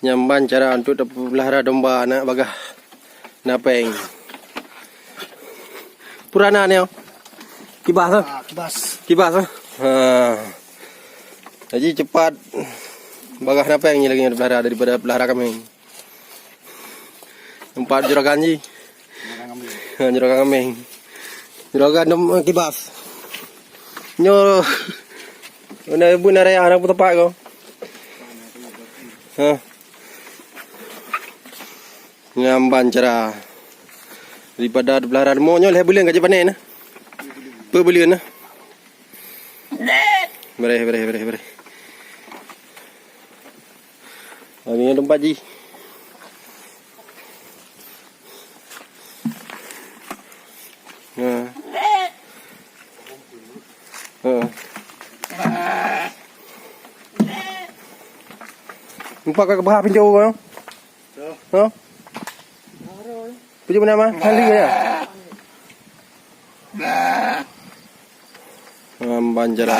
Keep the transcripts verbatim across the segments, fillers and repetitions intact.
Nyan ban cara untuk tapeupeulahara domba aneuk bagaih na péng. Purana nyoe. Kibas, eh? Ah, kibas. Kibas, eh? Ha. Jadi cepat bagaih na péng nyoe lagèe nyoe tapeulara daripada peulahara kaméng. Empat juragan ji. Ha, juragan kaméng. Juragan dom-, kibas. Nyoe, na bu na raya na peutepat ko. Ha. Nyan ban cara. Daripada tapeulara mo nyoe lhèe buleuen ka jipanen, eh. Peue buleuen, eh. Bereh, bereh, bereh, bereh. Lagi nyan teumpat ji. Ha. Ha. Nampak ka keubah pintoe ko? Ha? Puji nama? Hali ya? Nyan ban cara.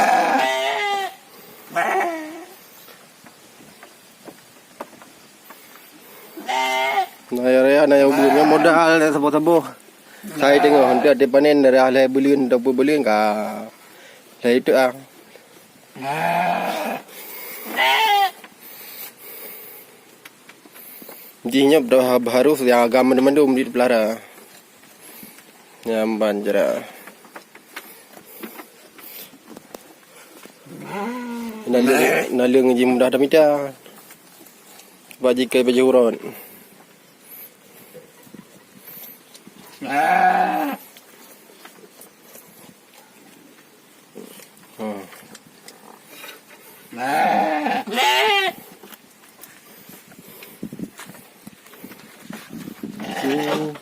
Na ya, ya, na ya, ubeut nyan modal saboh-saboh. Sai teungoh, untuk dipanen dari lhèe buleuen, dua ploh buleuen ka. Lhèe itu ah. Jih nyoe dah harus nyang agam mandum-mandum jipeulara. Nyan ban cara. Naleueng, naleueng jih mudah tamita. Bak jih kai bajèe uroe. Hmm.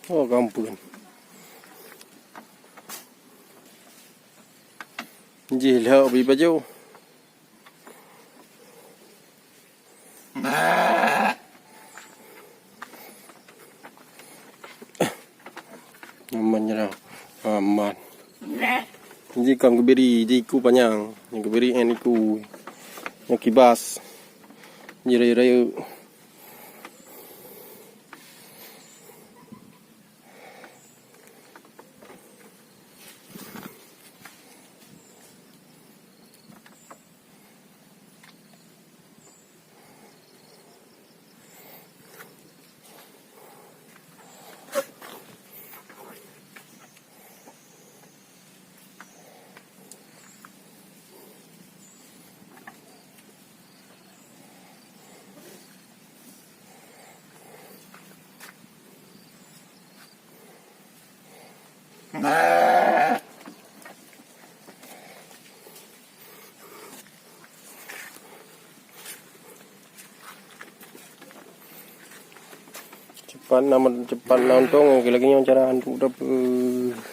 Oh, gampông. Jih lhok bri pajoh. Aman nyoe dah. Aman. Ji kon geubiri, ji iku panyang. Nyang geubiri nyan iku. Nyang kibas. Ji rayeuk-rayeuk. Cepat na, cepat na untông, lagèe nyoe cara hantu dapeulara.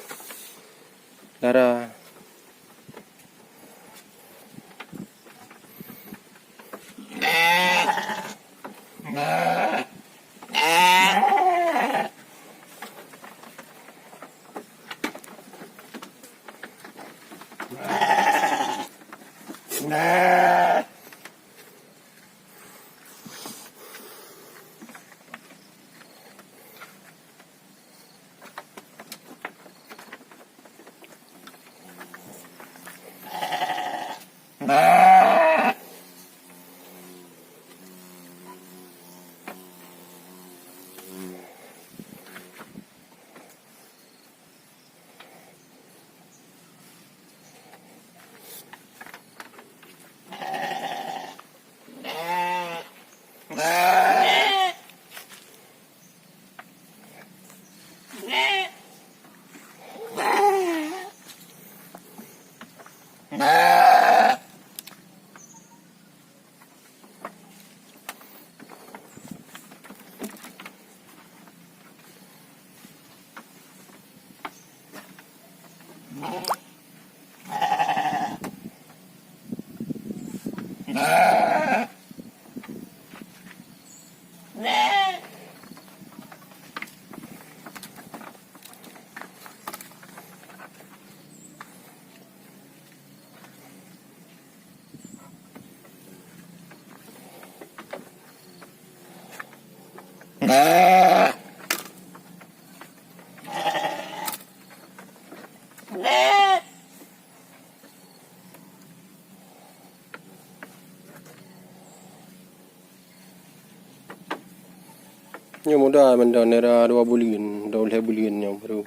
Nyoe muda mantong, nera dua buleuen, dua lhèe buleuen nyoe baru.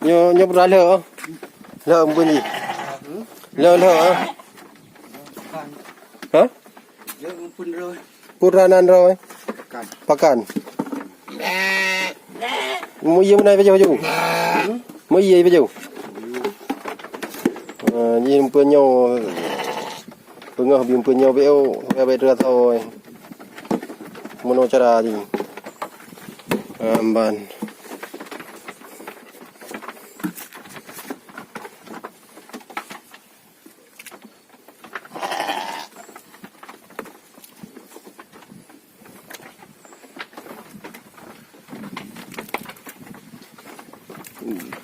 Nyoe, nyoe pura lheueh, oh. Lheueh muphom jih. Lheueh, lheueh, oh. Ha? Pura nan droe. Pakan. Meu ie meunan bajôh baju. Meu ie baju. Ah, jih peunyô. Peungoh bimpeuen nyoe beu, beu teuratô. Meunoe cara jih. Amban.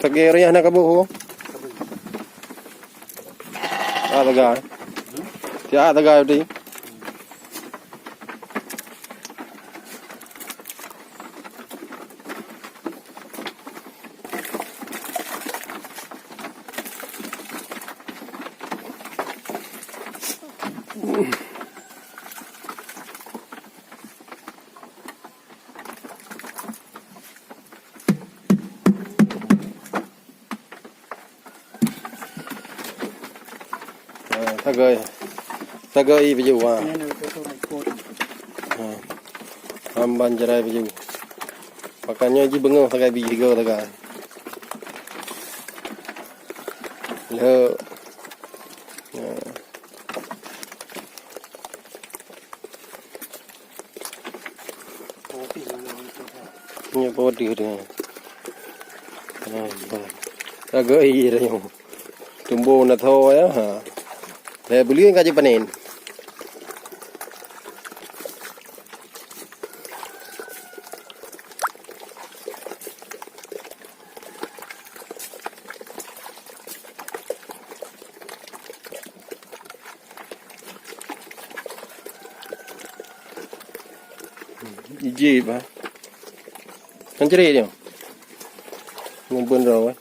Tagé rayah na kaboh ho. Ah, teuga. Siat teuga tadi. Ha, sagai. Sagai baju, ha. Ha. Amban jarai baju. Makanya ji beungoh sagai biji tiga sagai. Le. Ha. Nyoe peuet deuh. Nah, bah. Raga ie dah nyoe. Tumbo na tho ya. Ha. Lhèe buleuen ka jipanen. Ije bah. Kan ceri dia. Ngumpul rau eh.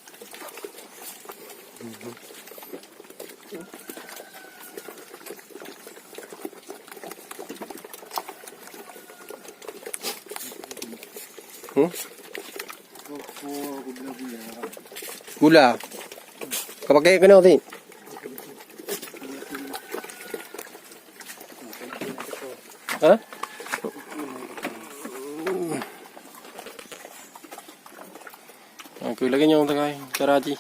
Hmm? Gula. Ka pakai keunoe ti. Ha? Aku lagi nyong tengah cara ji.